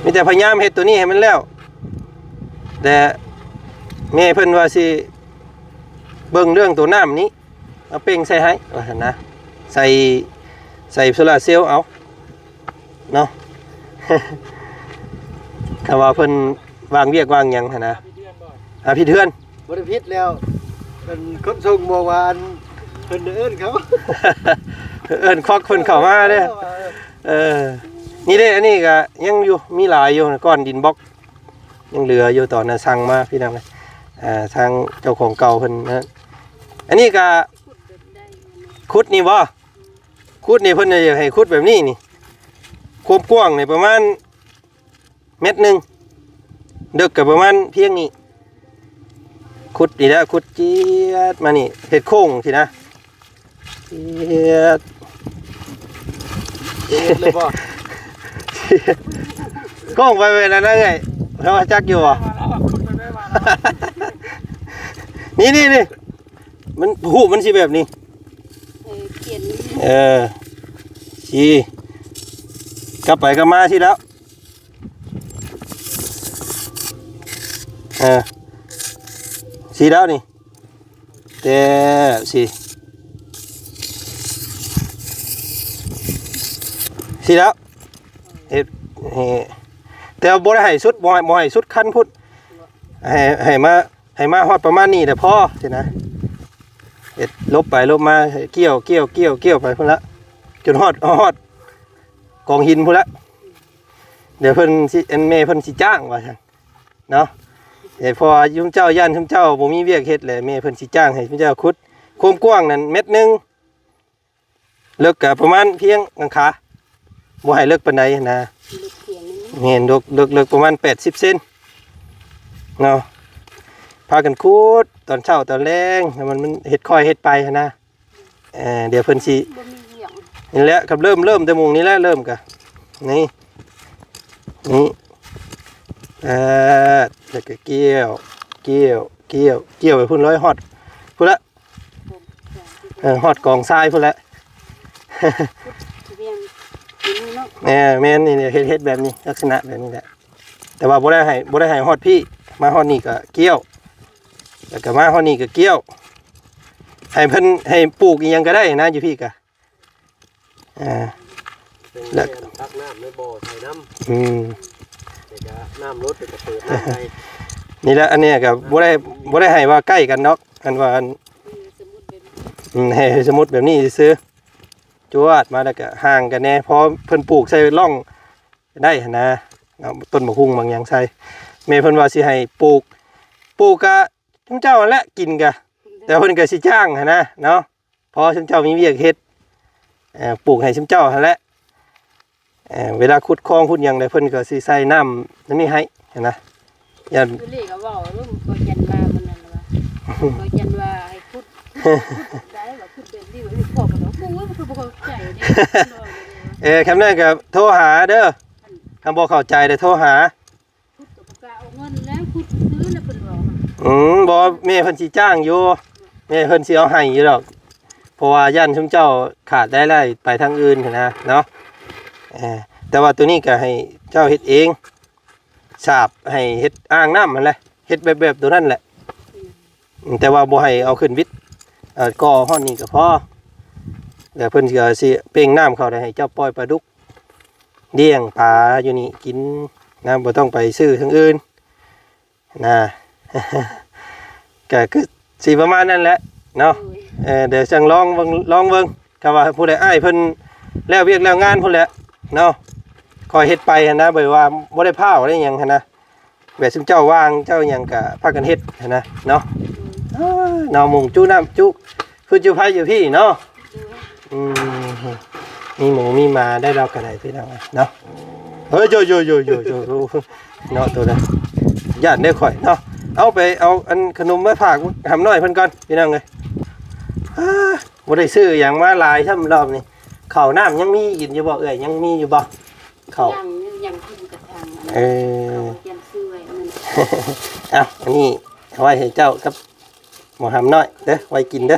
ມີແຕ່ພະຍາຍາມເຮັດໂຕນີ້ໃຫ້ມັນແລ້ວ ແຕ່ແມ່ເພິ່ນວ່າຊິເບິ່ງເລື່ອງໂຕນ້ຳນີ້ ເອົາເປັ່ງໃສ່ໃຫ້ວ່າຊັ້ນນະ ໃສ່ ໃສ່ໂຊລາເຊວເອົາເນາະ ຖ້າວ່າເພິ່ນວາງວຽກວາງຫຍັງຫັ້ນນະ ຫາຜິດເຮືອນ ບໍ່ໄດ້ຜິດແລ້ວ ເປັນຄົນສົ່ງບໍ່ວ່າອັນ ເພິ່ນເອີ້ນເຂົາ ເອີ້ນຄວັກເພິ່ນເຂົ້າມາເດ້ ເອີ ເອີ ນີ້ເດ້ ອັນນີ້ກໍຍັງຢູ່ ມີຫຼາຍຢູ່ ກ້ອນດິນບລັອກ ຍັງເຫຼືອຢູ່ ຕອນນັ້ນສັ່ງມາ ພີ່ນ້ອງເອີຍ ອ່າ ທາງເຈົ້າຂອງເກົ່າເພິ່ນນະ ອັນນີ້ກໍ ຂຸດນີ້ບໍ່? ຂຸດນີ້ເພິ່ນຢາກໃຫ້ຂຸດແບບນີ້ນີ້ ຄວາມກວ້າງນີ້ປະມານແມັດໜຶ່ງ ເລິກກໍປະມານພຽງນີ້ ຂຸດນີ້ແຫຼະ ຂຸດຈຽດມານີ້ ເຮັດໂຄ້ງຊີ້ນະ ຈຽດ ເຮັດເລີຍບໍ່? ໂຄ້ງໄປແມ່ນອັນນັ້ນເອີຍ ເຮົາຈັກຢູ່ບໍ່? ນີ້ໆໆ ມັນ ຮູບມັນຊິແບບນີ້ ເອີ ຂຽນ ເອີ ຊິ ກັບໄປກັບມາຊິແລ້ວ ເອີ ຊິແລ້ວນີ້ ແຕ່ຊິ ຊິແລ້ວ ເຮັດ ເຮັດ ແຕ່ບໍ່ໄດ້ໃຫ້ສຸດ ບໍ່ໃຫ້ ບໍ່ໃຫ້ສຸດຄັນພຸ້ນ ໃຫ້ ໃຫ້ມາ ໃຫ້ມາຮອດປະມານນີ້ແຫຼະພໍຊີ້ນະ ເຮັດຫຼົບໄປຫຼົບມາ ໃຫ້ກ້ຽວ ກ້ຽວ ກ້ຽວ ກ້ຽວໄປພຸ້ນລະ ຈົນຮອດ ຮອດກອງຫີນພຸ້ນລະ ດຽວເພິ່ນຊິ ອັນແມ່ເພິ່ນຊິຈ້າງວ່າຊັ້ນເນາະ ເອີ ເພາະວ່າຊຸມເຈົ້າ ຢ້ານຊຸມເຈົ້າບໍ່ມີວຽກເຮັດແຫຼະ ແມ່ເພິ່ນຊິຈ້າງໃຫ້ຊຸມເຈົ້າຂຸດ ຄວາມກວ້າງນັ້ນແມັດໜຶ່ງ ເລິກກະປະມານພຽງຫຼັງຄາ ບໍ່ໃຫ້ເລິກປານໃດຫັ້ນນະ ເລິກພຽງນີ້ ແມ່ນ ເລິກ ເລິກ ເລິກປະມານແປດສິບເຊັນເນາະ ພາກັນຂຸດຕອນເຊົ້າຕອນແລງ ໃຫ້ມັນ ມັນເຮັດຄ່ອຍເຮັດໄປຫັ້ນນະ ເອີ ດຽວເພິ່ນຊິ ບໍ່ມີຫຍັງ ນີ້ແຫຼະ ຄັບ ເລີ່ມ ເລີ່ມແຕ່ໂມງນີ້ແຫຼະ ເລີ່ມກະ ນີ້ ນີ້ ເອີ ແລ້ວກະກ້ຽວ ກ້ຽວ ກ້ຽວ ກ້ຽວໄປພຸ້ນເລີຍ ຮອດພຸ້ນລະ ເອີ ຮອດກອງຊາຍພຸ້ນແຫຼະ ແມ່ນ ນີ້ເນາະ ເອີ ແມ່ນ ນີ້ ເຮັດ ເຮັດແບບນີ້ ລັກສະນະແບບນີ້ແຫຼະ ແຕ່ວ່າບໍ່ໄດ້ໃຫ້ ບໍ່ໄດ້ໃຫ້ຮອດພີ້ ມາຮອດນີ້ກະກ້ຽວ ແລ້ວກະມາຮອດນີ້ກະກ້ຽວ ໃຫ້ເພິ່ນ ໃຫ້ປູກອີ່ຫຍັງກະໄດ້ນະ ຢູ່ພີ້ກະ ອ່າ ແລ້ວ ຕັກນ້ຳໃນບໍ່ໃສ່ນ້ຳ ອືມ ແລ້ວກະນ້ຳລົດ ແລ້ວກະເປີດນ້ຳໃສ່ ນີ້ແຫຼະ ອັນນີ້ກະບໍ່ໄດ້ ບໍ່ໄດ້ໃຫ້ວ່າໃກ້ກັນດອກ ອັນວ່າອັນ ເອີ ສົມມຸດແບບນີ້ ອືມ ໃຫ້ສົມມຸດແບບນີ້ຊື່ໆ ຈວດມາ ແລ້ວກໍຫ່າງກັນແດ່ ພໍເພິ່ນປູກໃສ່ຮ່ອງໄດ້ຫັ້ນນະເນາະ ຕົ້ນໝາກຫຸ່ງໝາກຫຍັງໃສ່. ແມ່ເພິ່ນວ່າຊິໃຫ້ປູກ ປູກກະຊຸມເຈົ້າຫັ້ນແຫຼະ ກິນກະ ແຕ່ເພິ່ນກໍຊິຈ້າງຫັ້ນນະເນາະ ເພາະວ່າຊຸມເຈົ້າມີວຽກເຮັດ ເອີ ປູກໃຫ້ຊຸມເຈົ້າຫັ້ນແຫຼະ. ເອີ ເວລາຂຸດຄອງຂຸດຫຍັງແລ້ວ ເພິ່ນກໍຊິໃສ່ນ້ຳອັນນີ້ໃຫ້ຫັ້ນນະ. ຢ້ານ ຄືເລກເວົ້າ ເອີ ກໍຍັນວ່າມັນນັ້ນວ່າ ກໍຍັນວ່າໃຫ້ຂຸດ ຂຸດໄດ້ວ່າຂຸດແບບນີ້ ວ່າພໍກໍບອກ ໂອ້ຍ ມັນຄືບໍ່ເຂົ້າໃຈເດ້. ເອີ ຄຳນັ້ນກໍໂທຫາເດີ ຄຳບໍ່ເຂົ້າໃຈແລ້ວໂທຫາ. ຂຸດກໍບໍ່ກ້າເອົາເງິນແລ້ວ ຂຸດຊື່ແລ້ວເພິ່ນເວົ້າ. ອືມ ບໍ່ ແມ່ເພິ່ນຊິຈ້າງຢູ່ ແມ່ເພິ່ນຊິເອົາໃຫ້ຢູ່ດອກ ເພາະວ່າຢ້ານຊຸມເຈົ້າຂາດລາຍໄດ້ໄປທາງອື່ນຫັ້ນນະເນາະ. ເອີ ແຕ່ວ່າໂຕນີ້ກໍໃຫ້ເຈົ້າເຮັດເອງ ສາບໃຫ້ເຮັດອ່າງນ້ຳຫັ້ນແຫຼະ ເຮັດແບບໆໂຕນັ້ນແຫຼະ. ອືມ ແຕ່ວ່າບໍ່ໃຫ້ເອົາຂຶ້ນວິດ ເອີ ກໍຮອດນີ້ກໍພໍ ແລ້ວເພິ່ນກໍຊິເປັ່ງນ້ຳເຂົ້າ ແລ້ວໃຫ້ເຈົ້າປ່ອຍປາດຸກ ລ້ຽງປາຢູ່ນີ້ກິນນະ ບໍ່ຕ້ອງໄປຊື້ທາງອື່ນນະ. ກໍຄືຊິປະມານນັ້ນແຫຼະເນາະ. ໂດຍ ເອີ ດຽວຈັ່ງລອງເບິ່ງ ລອງເບິ່ງ ຖ້າວ່າຜູ້ໃດອ້າຍເພິ່ນແລ້ວວຽກແລ້ວງານພຸ້ນແຫຼະເນາະ ຄ່ອຍເຮັດໄປຫັ້ນນະ ແບບວ່າບໍ່ໄດ້ພ້າວໄດ້ຫຍັງຫັ້ນນະ. ແບບຊຸມເຈົ້າວ່າງເຈົ້າຫຍັງກະພາກັນເຮັດຫັ້ນນະເນາະ. ເອີ ເນາະ ມຸງຈຸນ້ຳຈຸຟືນຈຸໄຟຢູ່ພີ້ເນາະ. ອືມ ມີໝູມີໝາໄດ້ ລາວກະໄດ້ພີ່ນ້ອງເນາະ. ເອີ ໂຢໆໆໆ ເນາະ ໂຕນັ້ນຢ້ານເດ້ຂ້ອຍເນາະ. ເອົາໄປເອົາອັນຂະໜົມມາຝາກຫຳນ້ອຍເພິ່ນກ່ອນພີ່ນ້ອງເອີຍ. ອາ ບໍ່ໄດ້ຊື້ຫຍັງມາຫຼາຍຊ້ຳລອບນີ້. ເຂົ້ານ້ຳຍັງມີກິນຢູ່ບໍ່ເອື້ອຍ? ຍັງມີຢູ່ບໍ່? ເຂົ້າ ຍັງ ຍັງກິນກະທັງ ເອີ ເຂົ້າຍັງຊື້ໄວ້ນັ້ນ. ເອົາ ອັນນີ້ເອົາໄວ້ໃຫ້ເຈົ້າກັບໝໍຫຳນ້ອຍເດີ ໄວ້ກິນເດີ.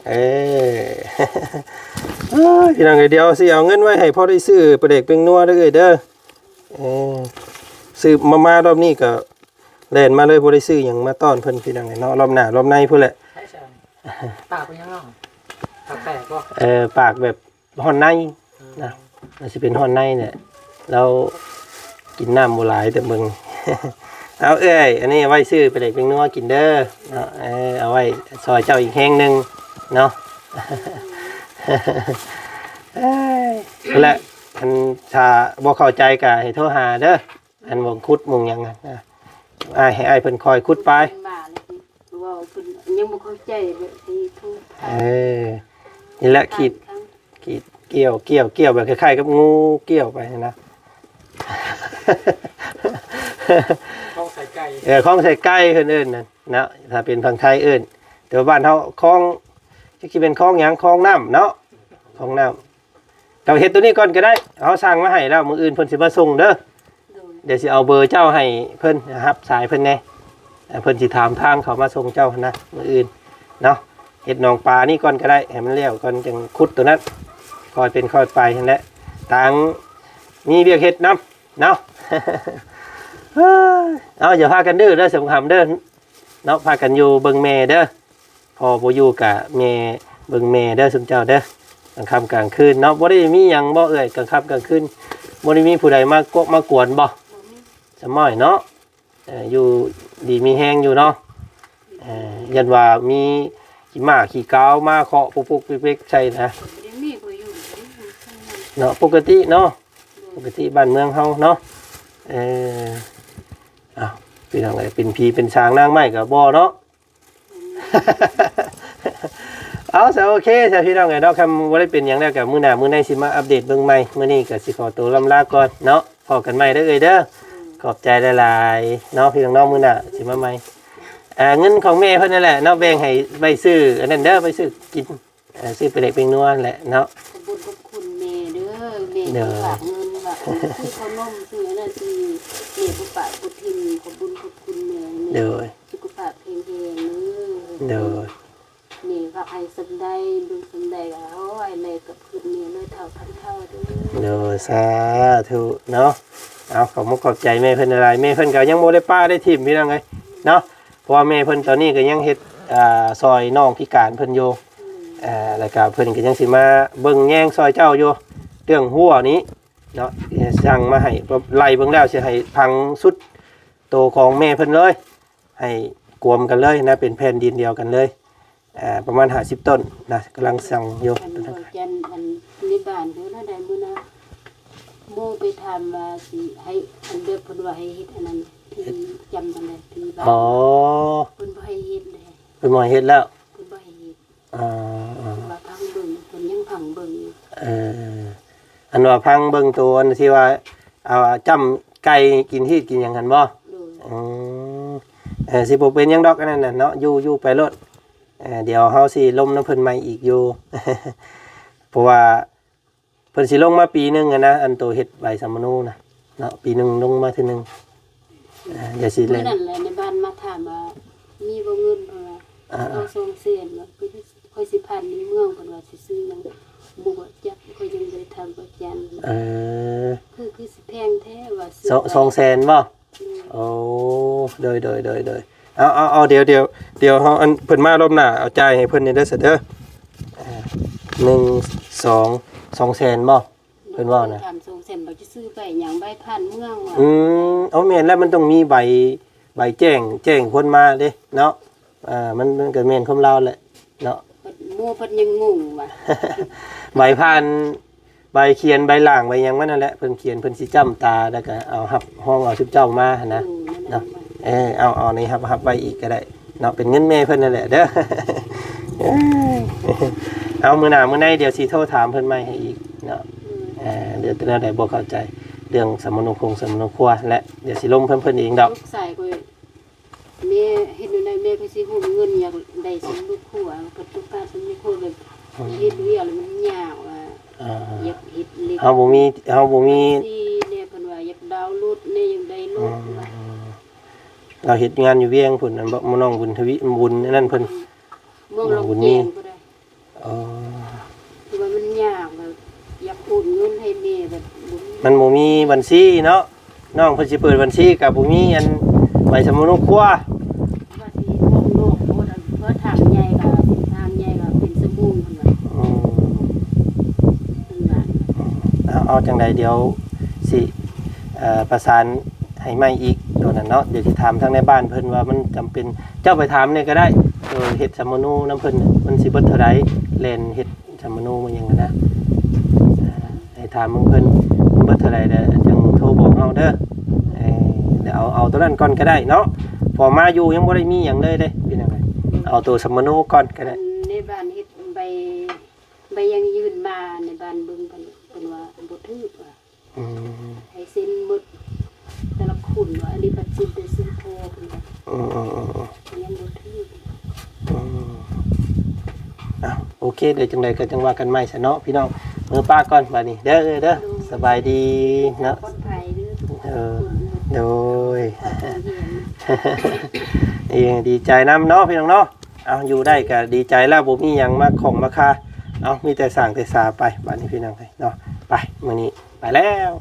ເອີ ໂອ້ຍ ພີ່ນ້ອງເອີຍ ດຽວຊິເອົາເງິນໄວ້ໃຫ້ພໍໄດ້ຊື້ປາແດກແປ້ງນົວເດີເອື້ອຍເດີ. ເອີ ຊື້ມາ ມາລອບນີ້ກໍແລ່ນມາເລີຍ ບໍ່ໄດ້ຊື້ຫຍັງມາຕ້ອນເພິ່ນ ພີ່ນ້ອງເອີຍເນາະ. ລອບໜ້າລອບໃນພຸ້ນແຫຼະ. ປາກເປັນຫຍັງເນາະ? ປາກແຕກບໍ່? ເອີ ປາກແບບ ຮ້ອນໃນ ອືມ ນະ ມັນຊິເປັນຮ້ອນໃນແຫຼະ ລາວກິນນ້ຳບໍ່ຫຼາຍແຕ່ເບິ່ງ. ເອົາເອື້ອຍ ອັນນີ້ເອົາໄວ້ຊື້ປາແດກແປ້ງນົວກິນເດີເນາະ. ເອີ ເອົາໄວ້ຊ່ອຍເຈົ້າອີກແຮງໜຶ່ງເນາະ. ເອີຍ ແຫຼະ ອັນຖ້າບໍ່ເຂົ້າໃຈກໍໃຫ້ໂທຫາເດີ ອັນໝ່ອງຂຸດໝ່ອງຫຍັງນະ. ອ້າຍ ໃຫ້ອ້າຍເພິ່ນຄອຍຂຸດໄປ. ເວົ້າເພິ່ນຍັງບໍ່ເຂົ້າໃຈແບບທີ່ທຸກ ເອີ ນີ້ແຫຼະ ຂີດ ຂີດ ກ່ຽວ ກ່ຽວ ກ່ຽວ ແບບຄ້າຍໆກັບງູກ່ຽວໄປຫັ້ນນະ. ຄອງໃສ່ໄກ່ ເອີ ຄອງໃສ່ໄກ່ເພິ່ນເອີ້ນນັ້ນເນາະ ຖ້າເປັນຝັ່ງໄທເອີ້ນ. ແຕ່ວ່າບ້ານເຮົາຄອງ ຈັກຊິເປັນຄອງຫຍັງ ຄອງນ້ຳເນາະ ຄອງນ້ຳ. ເຈົ້າເຮັດໂຕນີ້ກ່ອນກໍໄດ້ ເຮົາສັ່ງມາໃຫ້ແລ້ວ ມື້ອື່ນເພິ່ນຊິມາສົ່ງເດີ. ໂດຍ ດຽວຊິເອົາເບີເຈົ້າໃຫ້ເພິ່ນ ຮັບສາຍເພິ່ນແດ່ ເພິ່ນຊິຖາມທາງເຂົາມາສົ່ງເຈົ້າຫັ້ນນະ ມື້ອື່ນເນາະ. ເຮັດໜອງປານີ້ກ່ອນກໍໄດ້ ໃຫ້ມັນແລ້ວກ່ອນ ຈັ່ງຂຸດໂຕນັ້ນ ຄ່ອຍເປັນຄ່ອຍໄປຫັ້ນແຫຼະ. ຕ່າງມີວຽກເຮັດນຳເນາະ. ເອົາ ຢ່າພາກັນດື້ເດີ ສຳຄຳເດີເນາະ ພາກັນຢູ່ເບິ່ງແມ່ເດີ. ພໍ່ບໍ່ຢູ່ກະແມ່ເບິ່ງແມ່ເດີ ຊຸມເຈົ້າເດີ ກາງຄ່ຳກາງຄືນເນາະ. ບໍ່ໄດ້ມີຫຍັງບໍ່ເອື້ອຍ ກາງຄ່ຳກາງຄືນ ບໍ່ໄດ້ມີຜູ້ໃດມາກວກມາກວນບໍ່? ບໍ່ມີ ສະໝ້ອຍເນາະ. ເອີ ຢູ່ດີມີແຮງຢູ່ເນາະ. ເອີ ຢ້ານວ່າມີຂີ້ໝ້າຂີ້ກາວມາເຄາະປຸກໆເປັກໆໃສ່ນະ. ບໍ່ໄດ້ມີຜູ້ຢູ່ ເນາະ ປົກກະຕິເນາະ ປົກກະຕິບ້ານເມືອງເຮົາເນາະ. ເອີ ອ້າວ ພີ່ນ້ອງເອີຍ ເປັນຜີເປັນສາງນາງໄມ້ກໍບໍ່ເນາະ. ເອົາຊະ ໂອເຄຊະ ພີ່ນ້ອງເອີຍເນາະ. ຄັນບໍ່ໄດ້ເປັນຫຍັງແລ້ວກໍມື້ໜ້າມື້ໃນຊິມາອັບເດດເບິ່ງໃໝ່. ມື້ນີ້ກໍຊິຂໍໂຕລ່ຳລາກ່ອນເນາະ. ພໍ້ກັນໃໝ່ເດີເອື້ອຍເດີ. ຂອບໃຈຫຼາຍໆເນາະ ພີ່ນ້ອງເນາະ. ມື້ໜ້າຊິມາໃໝ່. ອ່າ ເງິນຂອງແມ່ເພິ່ນນັ້ນແຫຼະເນາະ ແບ່ງໃຫ້ໄວ້ຊື້ອັນນັ້ນເດີ ໄວ້ຊື້ກິນ ເອີ ຊື້ປາແດກແປ້ງນົວແຫຼະເນາະ. ຂອບບຸນຂອບຄຸນແມ່ເດີ ແມ່ ໂດຍ ກໍຝາກເງິນວ່າຊື້ເຂົ້າໜົມຊື້ອັນນັ້ນ ທີ່ແມ່ບໍ່ປະບໍ່ຖິ້ມ. ຂອບບຸນຂອບຄຸນແມ່ ແມ່ ໂດຍ ສຸຂະພາບແຂງແຮງເດີ. ໂດຍ ແມ່ວ່າໃຫ້ສ່ຳໃດ ເບິ່ງສ່ຳໃດກໍ ໂອ້ຍ ແມ່ກໍຄືແມ່ຮ້ອຍເທົ່າພັນເທົ່າເດີ. ໂດຍ ສາທຸເນາະ. ເອົາ ຂອບມຸກຂອບໃຈແມ່ເພິ່ນຫຼາຍໆ. ແມ່ເພິ່ນກໍຍັງບໍ່ໄດ້ປະໄດ້ຖິ້ມ ພີ່ນ້ອງເອີຍເນາະ. ເພາະວ່າແມ່ເພິ່ນຕອນນີ້ກໍຍັງເຮັດ ອ່າ ຊ່ອຍນ້ອງພິການເພິ່ນຢູ່ ອືມ ເອີ ແລ້ວກໍເພິ່ນກໍຍັງຊິມາເບິ່ງແຍງຊ່ອຍເຈົ້າຢູ່ ເລື່ອງຮົ້ວນີ້ເນາະ. ສັ່ງມາໃຫ້ ໄລ່ເບິ່ງແລ້ວຊິໃຫ້ຝັງຊຸດໂຕຂອງແມ່ເພິ່ນເລີຍ ໃຫ້ກວມກັນເລີຍນະ ເປັນແຜ່ນດິນດຽວກັນເລີຍ. ອ່າ ປະມານຫ້າສິບຕົ້ນນະ ກຳລັງສັ່ງຢູ່. ອັນເວົ້າຈັນ ອັນໃນບ້ານເດີນະ ໄດ້ມື້ນະ ໂມໄປຖາມວ່າຊິໃຫ້ ອັນເດີ ເພິ່ນວ່າໃຫ້ເຮັດອັນນັ້ນ ທີ່ຈຳອັນໃດ ທີ່ບ້ານ. ອໍ ເພິ່ນບໍ່ໃຫ້ເຮັດເດ້ ເພິ່ນບໍ່ໃຫ້ເຮັດແລ້ວ ເພິ່ນບໍ່ໃຫ້ເຮັດ. ອ່າ ເພິ່ນວ່າພັງເບິ່ງ ເພິ່ນຍັງພັງເບິ່ງຢູ່. ເອີ ອັນວ່າພັງເບິ່ງໂຕ ອັນທີ່ວ່າ ເອົາຈ້ຳໄກ່ກິນຮີດກິນຫຍັງຫັ້ນບໍ່? ໂດຍ. ອືມ ເອີ ຊິບໍ່ເປັນຫຍັງດອກ ອັນນັ້ນນະເນາະ ຢູ່ ຢູ່ໄປໂລດ. ເອີ ດຽວເຮົາຊິລົມນຳເພິ່ນໃໝ່ອີກຢູ່ ເພາະວ່າເພິ່ນຊິລົງມາປີໜຶ່ງຫັ້ນນະ ອັນໂຕເຮັດໃບສຳມະໂນນະເນາະ ປີໜຶ່ງລົງມາເທື່ອໜຶ່ງ. ອ່າ ດຽວຊິ ມື້ນັ້ນແຫຼະ ໃນບ້ານມາຖາມວ່າມີບໍ່ເງິນ ເພິ່ນວ່າ ອ່າ ເອົາສອງແສນ ວ່າຂ້ອຍຊິຜ່ານໃນເມືອງ ເພິ່ນວ່າຊິຊື້ຫຍັງ ໝູ່ບໍ່ຈັກ ຂ້ອຍຍັງບໍ່ໄດ້ຖາມປະຈັນ. ເອີ ຄື ຄືຊິແພງແທ້ວ່າ ສອງ ສອງແສນບໍ່? ອືມ ໂອ້ ໂດຍ ໂດຍ ໂດຍ ໂດຍ ເອົາ ເອົາ ເອົາ ດຽວ ດຽວ ດຽວເຮົາ ອັນ ເພິ່ນມາລອບໜ້າ ເອົາຈ່າຍໃຫ້ເພິ່ນແດ່ເດີ ຊະເດີ. ອ່າ ໜຶ່ງ ສອງ ສອງແສນບໍ່? ເພິ່ນເວົ້ານະ ຖາມສອງແສນ ບໍ່ຈະຊື້ໃບຫຍັງ ໃບຜ່ານເມືອງວ່າ. ອືມ ເອົາ ແມ່ນແລ້ວ ມັນຕ້ອງມີໃບ ໃບແຈ້ງ ແຈ້ງຄົນມາເດ້ເນາະ. ອ່າ ມັນ ມັນກໍແມ່ນຄວາມລາວແຫຼະເນາະ. ໝູ່ເພິ່ນຍັງງົງວ່າ ໃບຜ່ານ ໃບຂຽນ ໃບລາງ ໃບຫຍັງມັນນັ້ນແຫຼະ ເພິ່ນຂຽນ ເພິ່ນຊິຈ້ຳຕາ ແລ້ວກໍເອົາຮັບຮອງເອົາຊຸມເຈົ້າມາຫັ້ນນະ ໂອ້ ນັ້ນແຫຼະ ເນາະ. ເອີ ເອົາ ເອົາໃນຮັບ ຮັບໄວ້ອີກກໍໄດ້ເນາະ ເປັນເງິນແມ່ເພິ່ນນັ້ນແຫຼະເດີ. ເອົາ ມື້ໜ້າມື້ໃນດຽວຊິໂທຖາມເພິ່ນໃໝ່ໃຫ້ອີກເນາະ. ອືມ ເອີ ດຽວແນວໃດບໍ່ເຂົ້າໃຈ ເລື່ອງສຳມະໂນຄົງສຳມະໂນຄົວແຫຼະ ດຽວຊິລົມເພິ່ນ ເພິ່ນເອງດອກ. ລູກຊາຍຂ້ອຍ ແມ່ເຮັດແນວໃດ ແມ່ກໍຊິໂຮມເງິນ ຢາກໄດ້ສຳມະໂນຄົວ ປະຕູການສຳມະໂນຄົວ ແບບ ອືມ ເຮັດວຽກແລ້ວມັນຍາກວ່າ ອ່າ ຢາກເຮັດເຫຼັກ ເຮົາບໍ່ມີ ເຮົາບໍ່ມີ ທີ່ແນ່ ເພິ່ນວ່າຢາກດາວລົດແນ່ ຢາກໄດ້ລົດ ອືມ ວ່າ ລາວເຮັດງານຢູ່ວຽງພຸ້ນ ອັນບໍ່ ນ້ອງບຸນທະວີ ບຸນອັນນັ້ນເພິ່ນ ເມືອງ ເມືອງຫຼອງແກງພຸ້ນເດ້. ອໍ ຄືວ່າມັນຍາກ ແບບຢາກໂອນເງິນໃຫ້ແມ່ ແບບບໍ່ມີ ມັນບໍ່ມີບັນຊີເນາະ ນ້ອງເພິ່ນຊິເປີດບັນຊີກໍບໍ່ມີອັນໃບສຳມະໂນຄົວ ວ່າຊິອອກນອກໂພດ ເພາະທາງໃຫຍ່ກໍ ເສັ້ນທາງໃຫຍ່ກໍເປັນຊົ່ວໂມງພຸ້ນວ່າ. ອືມ ເພິ່ນວ່າ ເອົາ ເອົາ ຈັ່ງໃດດຽວຊິ ເອີ ປະສານໃຫ້ໃໝ່ອີກໂຕນັ້ນເນາະ ດຽວຊິຖາມທາງໃນບ້ານເພິ່ນວ່າມັນຈຳເປັນ ເຈົ້າໄປຖາມແດ່ກໍໄດ້ ໂດຍເຮັດສຳມະໂນນຳເພິ່ນ ມັນຊິເບິດເທົ່າໃດ ແລ່ນເຮັດສຳມະໂນມາຫຍັງຫັ້ນນະ ໃຫ້ຖາມເບິ່ງເພິ່ນ ມັນເບິດເທົ່າໃດ ແລ້ວຈັ່ງໂທບອກເຮົາເດີ. ເອີ ດຽວເອົາ ເອົາໂຕນັ້ນກ່ອນກໍໄດ້ເນາະ ເພາະມາຢູ່ຍັງບໍ່ໄດ້ມີຫຍັງເລີຍເດ້ ເປັນຫຍັງ ເອົາໂຕສຳມະໂນກ່ອນກໍໄດ້. ໃນບ້ານເຮັດໃບ ໃບຫຍັງຍື່ນມາໃນບ້ານເບິ່ງ ເພິ່ນ ເພິ່ນວ່າບໍ່ຖືກວ່າ ອືມ ໃຫ້ເຊັນໝົດແຕ່ລະຄົນວ່າ ອັນນີ້ບັດເຊັນແຕ່ຊື່ພໍ່ເພິ່ນວ່າ ອືມໆໆໆ ຍັງບໍ່ຖືກ. ອືມ ອ່ະ ໂອເຄ ດຽວຈັ່ງໃດກໍຈັ່ງວ່າກັນໃໝ່ຊະເນາະພີ່ນ້ອງ ເມືອປະກ່ອນບາດນີ້ເດີ ເດີ ໂດຍ ສະບາຍດີເນາະ ປອດໄພເດີ ເອີ ໂດຍ ເອີ ດີໃຈນຳເນາະພີ່ນ້ອງເນາະ. ເອົາ ຢູ່ໄດ້ກໍດີໃຈແລ້ວ ບໍ່ມີຫຍັງມາຂ້ອງມາຄາ ເອົາ ມີແຕ່ສ້າງແຕ່ສາໄປ ບາດນີ້ພີ່ນ້ອງເອີຍເນາະ ໄປ ມື້ນີ້ໄປແລ້ວ.